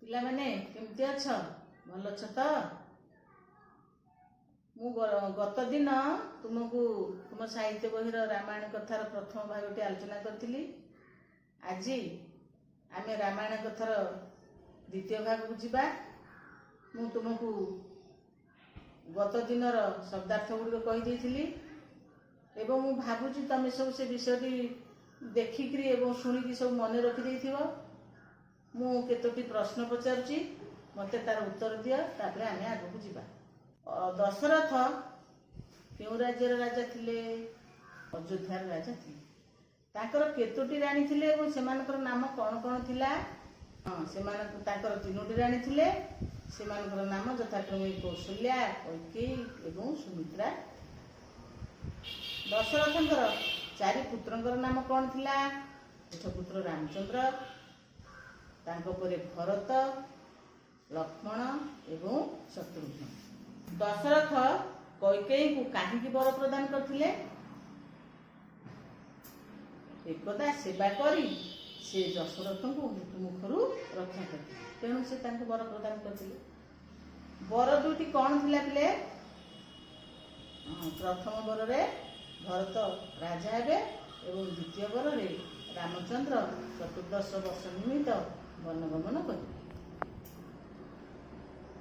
ପିଲାମାନେ, କେମିତି ଅଛ? ଭଲ ଅଛ ତ? ମୁଁ ଗତ ଦିନ ତୁମକୁ ତୁମ ସାହିତ୍ୟ ବହିର ରାମାୟଣ କଥାର ପ୍ରଥମ ଭାଗଟି ଆଲୋଚନା କରିଥିଲି। ଆଜି ଆମେ ରାମାୟଣ କଥାର ଦ୍ୱିତୀୟ ଭାଗକୁ ଯିବା। ମୁଁ ତୁମକୁ ଗତ ଦିନର ଶବ୍ଦାର୍ଥ ଗୁଡ଼ିକ କହିଦେଇଥିଲି ଏବଂ ମୁଁ ଭାବୁଛି ତମେ ସବୁ ସେ ବିଷୟଟି ଦେଖିକିରି ଏବଂ ଶୁଣିକି ସବୁ ମନେ ରଖିଦେଇଥିବ। ମୁଁ କେତୋଟି ପ୍ରଶ୍ନ ପଚାରୁଛି, ମୋତେ ତାର ଉତ୍ତର ଦିଅ, ତାପରେ ଆମେ ଆଗକୁ ଯିବା। ଦଶରଥ କେଉଁ ରାଜ୍ୟର ରାଜା ଥିଲେ? ଅଯୋଧ୍ୟାର ରାଜା ଥିଲେ। ତାଙ୍କର କେତୋଟି ରାଣୀ ଥିଲେ ଏବଂ ସେମାନଙ୍କର ନାମ କ'ଣ କ'ଣ ଥିଲା? ହଁ, ସେମାନଙ୍କ ତାଙ୍କର ତିନୋଟି ରାଣୀ ଥିଲେ। ସେମାନଙ୍କର ନାମ ଯଥାକ୍ରମେ କୌଶଲ୍ୟା, କୈକେୟୀ ଏବଂ ସୁମିତ୍ରା। ଦଶରଥଙ୍କର ଚାରି ପୁତ୍ରଙ୍କର ନାମ କ'ଣ ଥିଲା? ଜ୍ୟେଷ୍ଠ ପୁତ୍ର ରାମଚନ୍ଦ୍ର, ତାଙ୍କ ପରେ ଭରତ, ଲକ୍ଷ୍ମଣ ଏବଂ ଶତ୍ରୁଘ୍ନ। ଦଶରଥ କୈକେୟୀଙ୍କୁ କାହିଁକି ବର ପ୍ରଦାନ କରିଥିଲେ? ଏକଦା ସେବା କରି ସେ ଦଶରଥଙ୍କୁ ମୃତ୍ୟୁମୁଖରୁ ରକ୍ଷା କରିଥିଲେ, ତେଣୁ ସେ ତାଙ୍କୁ ବର ପ୍ରଦାନ କରିଥିଲେ। ବର ଦୁଇଟି କ'ଣ ଥିଲା ପିଲେ? ହଁ, ପ୍ରଥମ ବରରେ ଭରତ ରାଜା ହେବେ ଏବଂ ଦ୍ୱିତୀୟ ବରରେ ରାମଚନ୍ଦ୍ର 14 ବର୍ଷ ନିମିତ୍ତ ବନଗମନ କରିବେ।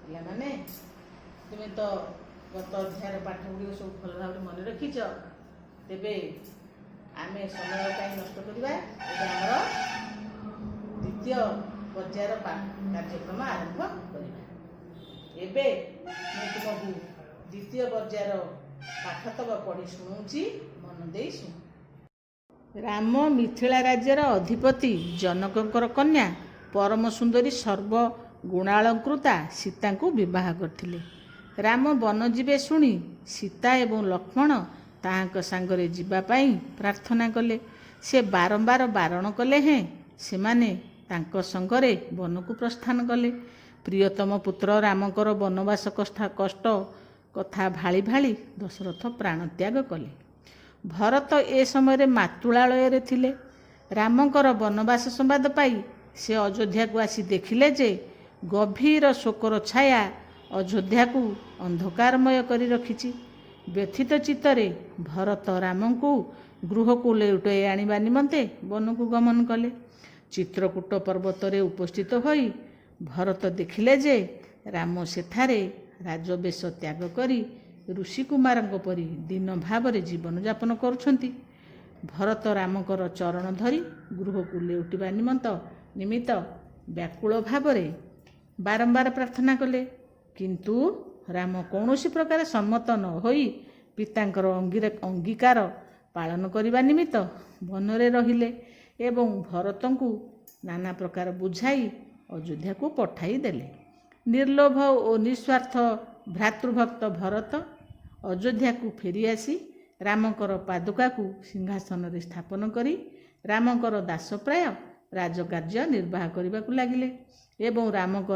ପିଲାମାନେ, ତୁମେ ତ ଗତ ଅଧ୍ୟାୟର ପାଠ ଗୁଡ଼ିକ ସବୁ ଭଲ ଭାବରେ ମନେ ରଖିଛ। ତେବେ ଆମେ ସମୟ କାହିଁ ନଷ୍ଟ କରିବା? ଏବେ ଆମର ଦ୍ୱିତୀୟ ପର୍ଯ୍ୟାୟର କାର୍ଯ୍ୟକ୍ରମ ଆରମ୍ଭ କରିବା। ଏବେ ମୁଁ ତୁମକୁ ଦ୍ୱିତୀୟ ପର୍ଯ୍ୟାୟର ପାଠତକ ପଢ଼ି ଶୁଣଉଛି, ମନ ଦେଇ ଶୁଣ। ରାମ ମିଥିଳା ରାଜ୍ୟର ଅଧିପତି ଜନକଙ୍କର କନ୍ୟା ପରମ ସୁନ୍ଦରୀ, ସର୍ବ ଗୁଣାଳଙ୍କୃତା ସୀତାଙ୍କୁ ବିବାହ କରିଥିଲେ। ରାମ ବନ ଯିବେ ଶୁଣି ସୀତା ଏବଂ ଲକ୍ଷ୍ମଣ ତାହାଙ୍କ ସାଙ୍ଗରେ ଯିବା ପାଇଁ ପ୍ରାର୍ଥନା କଲେ। ସେ ବାରମ୍ବାର ବାରଣ କଲେ ହେଁ ସେମାନେ ତାଙ୍କ ସଙ୍ଗରେ ବନକୁ ପ୍ରସ୍ଥାନ କଲେ। ପ୍ରିୟତମ ପୁତ୍ର ରାମଙ୍କର ବନବାସ କଷ୍ଟ କଥା ଭାଳି ଭାଳି ଦଶରଥ ପ୍ରାଣତ୍ୟାଗ କଲେ। ଭରତ ଏ ସମୟରେ ମାତୁଳାଳୟରେ ଥିଲେ। ରାମଙ୍କର ବନବାସ ସମ୍ବାଦ ପାଇ ସେ ଅଯୋଧ୍ୟାକୁ ଆସି ଦେଖିଲେ ଯେ ଗଭୀର ଶୋକର ଛାୟା ଅଯୋଧ୍ୟାକୁ ଅନ୍ଧକାରମୟ କରି ରଖିଛି। ବ୍ୟଥିତ ଚିତ୍ତରେ ଭରତ ରାମଙ୍କୁ ଗୃହକୁ ଲେଉଟାଇ ଆଣିବା ନିମନ୍ତେ ବନକୁ ଗମନ କଲେ। ଚିତ୍ରକୂଟ ପର୍ବତରେ ଉପସ୍ଥିତ ହୋଇ ଭରତ ଦେଖିଲେ ଯେ ରାମ ସେଠାରେ ରାଜବେଶ ତ୍ୟାଗ କରି ଋଷିକୁମାରଙ୍କ ପରି ଦୀନ ଭାବରେ ଜୀବନଯାପନ କରୁଛନ୍ତି। ଭରତ ରାମଙ୍କର ଚରଣ ଧରି ଗୃହକୁ ଲେଉଟିବା ନିମିତ୍ତ ବ୍ୟାକୁଳ ଭାବରେ ବାରମ୍ବାର ପ୍ରାର୍ଥନା କଲେ। କିନ୍ତୁ ରାମ କୌଣସି ପ୍ରକାର ସମ୍ମତ ନ ହୋଇ ପିତାଙ୍କର ଅଙ୍ଗୀକାର ପାଳନ କରିବା ନିମିତ୍ତ ବନରେ ରହିଲେ ଏବଂ ଭରତଙ୍କୁ ନାନା ପ୍ରକାର ବୁଝାଇ ଅଯୋଧ୍ୟାକୁ ପଠାଇ ଦେଲେ। ନିର୍ଲୋଭ ଓ ନିସ୍ୱାର୍ଥ ଭ୍ରାତୃଭକ୍ତ ଭରତ ଅଯୋଧ୍ୟାକୁ ଫେରିଆସି ରାମଙ୍କର ପାଦୁକାକୁ ସିଂହାସନରେ ସ୍ଥାପନ କରି ରାମଙ୍କର ଦାସପ୍ରାୟ ରାଜକାର୍ଯ୍ୟ ନିର୍ବାହ କରିବାକୁ ଲାଗିଲେ ଏବଂ ରାମଙ୍କ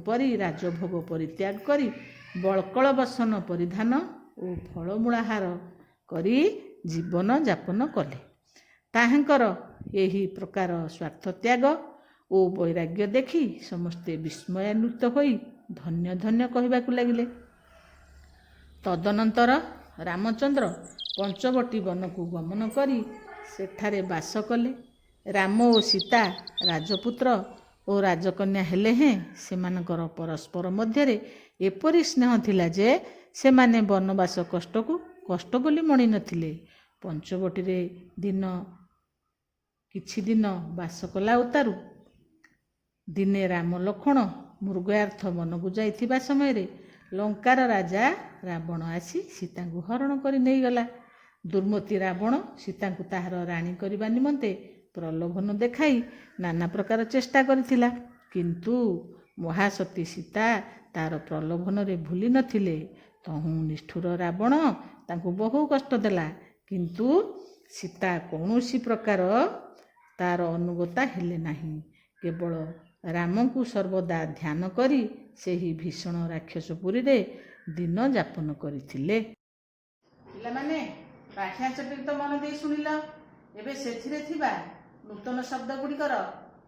ପରି ରାଜଭୋଗ ପରିତ୍ୟାଗ କରି ବଳ୍କଳ ବସନ ପରିଧାନ ଓ ଫଳମୂଳାହାର କରି ଜୀବନ ଯାପନ କଲେ। ତାହାଙ୍କର ଏହି ପ୍ରକାର ସ୍ୱାର୍ଥତ୍ୟାଗ ଓ ବୈରାଗ୍ୟ ଦେଖି ସମସ୍ତେ ବିସ୍ମୟାନ୍ୱିତ ହୋଇ ଧନ୍ୟ ଧନ୍ୟ କହିବାକୁ ଲାଗିଲେ। ତଦନନ୍ତର ରାମଚନ୍ଦ୍ର ପଞ୍ଚବଟୀ ବନକୁ ଗମନ କରି ସେଠାରେ ବାସ କଲେ। ରାମ ଓ ସୀତା ରାଜପୁତ୍ର ଓ ରାଜକନ୍ୟା ହେଲେ ହେଁ ସେମାନଙ୍କର ପରସ୍ପର ମଧ୍ୟରେ ଏପରି ସ୍ନେହ ଥିଲା ଯେ ସେମାନେ ବନବାସ କଷ୍ଟକୁ କଷ୍ଟ ବୋଲି ମଣି ନଥିଲେ। ପଞ୍ଚବଟୀରେ କିଛି ଦିନ ବାସ କଲା ଉତ୍ତାରୁ ଦିନେ ରାମ ଲକ୍ଷ୍ମଣ ମୃଗୟାର୍ଥ ବନକୁ ଯାଇଥିବା ସମୟରେ ଲଙ୍କାର ରାଜା ରାବଣ ଆସି ସୀତାଙ୍କୁ ହରଣ କରି ନେଇଗଲା। ଦୁର୍ମତି ରାବଣ ସୀତାଙ୍କୁ ତାହାର ରାଣୀ କରିବା ନିମନ୍ତେ ପ୍ରଲୋଭନ ଦେଖାଇ ନାନା ପ୍ରକାର ଚେଷ୍ଟା କରିଥିଲା। କିନ୍ତୁ ମହାସତୀ ସୀତା ତାର ପ୍ରଲୋଭନରେ ଭୁଲି ନଥିଲେ। ତହୁଁ ନିଷ୍ଠୁର ରାବଣ ତାଙ୍କୁ ବହୁ କଷ୍ଟ ଦେଲା, କିନ୍ତୁ ସୀତା କୌଣସି ପ୍ରକାର ତାର ଅନୁଗତା ହେଲେ ନାହିଁ। କେବଳ ରାମଙ୍କୁ ସର୍ବଦା ଧ୍ୟାନ କରି ସେହି ଭୀଷଣ ରାକ୍ଷସପୁରୀରେ ଦିନ ଯାପନ କରିଥିଲେ। ପିଲାମାନେ, ପାଠ୍ୟାଂଶଟି ତ ମନ ଦେଇ ଶୁଣିଲ। ଏବେ ସେଥିରେ ଥିବା ନୂତନ ଶବ୍ଦ ଗୁଡ଼ିକର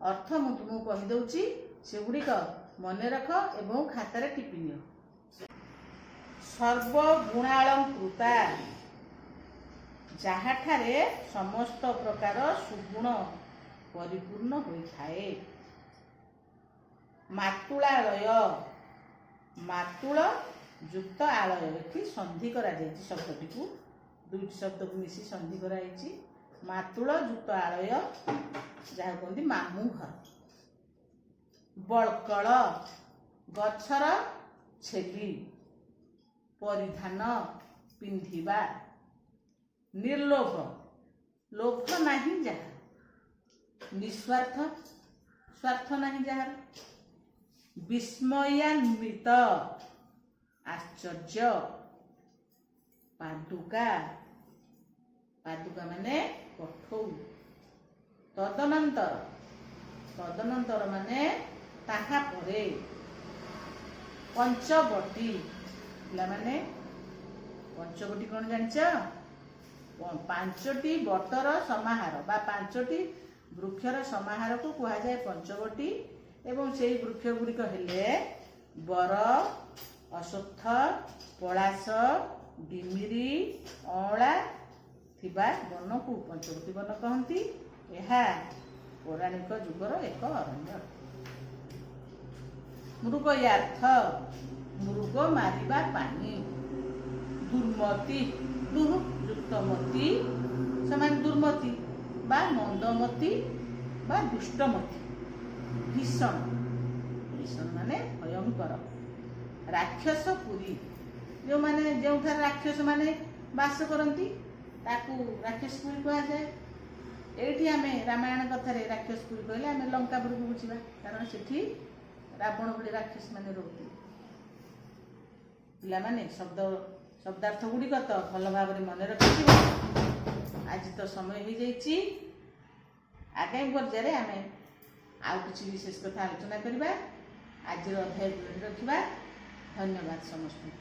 ଅର୍ଥ ମୁଁ ତୁମକୁ କହିଦେଉଛି। ସେଗୁଡ଼ିକ ମନେ ରଖ ଏବଂ ଖାତାରେ ଟିପି ନିଅ। ସର୍ବଗୁଣାଳଙ୍କୃତା, ଯାହାଠାରେ ସମସ୍ତ ପ୍ରକାର ସୁଗୁଣ ପରିପୂର୍ଣ୍ଣ ହୋଇଥାଏ। ମାତୁଳାଳୟ, ମାତୁଳ ଯୁକ୍ତ ଆଳୟ। ଏଠି ସନ୍ଧି କରାଯାଇଛି ଶବ୍ଦଟିକୁ, ଦୁଇଟି ଶବ୍ଦକୁ ମିଶି ସନ୍ଧି କରାଯାଇଛି। ମାତୁଳ ଯୁକ୍ତ ଆଳୟ, ଯାହା କୁହନ୍ତି ମାମୁଁ ଘର। ବଳ୍କଳ, ଗଛର ଛେଲି। ପରିଧାନ, ପିନ୍ଧିବା। ନିର୍ଲୋଭ, ଲୋଭ ନାହିଁ ଯାହାର। ନିସ୍ୱାର୍ଥ, ସ୍ୱାର୍ଥ ନାହିଁ ଯାହାର। ବିସ୍ମୟାନ୍ବିତ, ଆଶ୍ଚର୍ଯ୍ୟ। ପାଦୁକା, ପାଦୁକା ମାନେ କଠଉ। ତଦନନ୍ତର, ତଦନନ୍ତର ମାନେ ତାହା ପରେ। ପଞ୍ଚବଟୀ, ପିଲାମାନେ, ପଞ୍ଚବଟୀ କ'ଣ ଜାଣିଛ? ପାଞ୍ଚଟି ବଟର ସମାହାର ବା ପାଞ୍ଚଟି ବୃକ୍ଷର ସମାହାରକୁ କୁହାଯାଏ ପଞ୍ଚବଟୀ ଏବଂ ସେଇ ବୃକ୍ଷ ଗୁଡ଼ିକ ହେଲେ ବର, ଅଶ୍ୱତ୍ଥ, ପଳାଶ, ଡିମିରି, ଅଁଳା ଥିବା ବନକୁ ପଞ୍ଚବଟୀ ବନ କହନ୍ତି। ଏହା ପୌରାଣିକ ଯୁଗର ଏକ ଅରଣ୍ୟ ଅଟେ। ମୃଗୟାର୍ଥ, ମୃଗ ମାରିବା ପାଇଁ। ଦୁର୍ମତି, ଦୁଃ ଯୁକ୍ତମତି ସେମାନେ ଦୁର୍ମତି ବା ମନ୍ଦମତି ବା ଦୁଷ୍ଟମତି। ଭୀଷଣ, ଭୀଷଣ ମାନେ ଭୟଙ୍କର। ରାକ୍ଷସ ପୁରୀ, ଯେଉଁମାନେ ଯେଉଁଠାରେ ରାକ୍ଷସ ମାନେ ବାସ କରନ୍ତି, ତାକୁ ରାକ୍ଷସ ପୁରୀ କୁହାଯାଏ। ଏଇଠି ଆମେ ରାମାୟଣ କଥାରେ ରାକ୍ଷସ ପୁରୀ କହିଲେ ଆମେ ଲଙ୍କାପୁରୀକୁ ବୁଝିବା, କାରଣ ସେଠି ରାବଣ ଭଳି ରାକ୍ଷସ ମାନେ ରହୁଥିଲେ। ପିଲାମାନେ, ଶବ୍ଦାର୍ଥ ଗୁଡ଼ିକ ତ ଭଲ ଭାବରେ ମନେ ରଖିଥିବ। ଆଜି ତ ସମୟ ହେଇଯାଇଛି। ଆଗାମୀ ପର୍ଯ୍ୟାୟରେ ଆମେ ଆଉ କିଛି ବିଶେଷ କଥା ଆଲୋଚନା କରିବା। ଆଜିର ଅଧ୍ୟାୟକୁ ରଖିବା। ଧନ୍ୟବାଦ ସମସ୍ତଙ୍କୁ।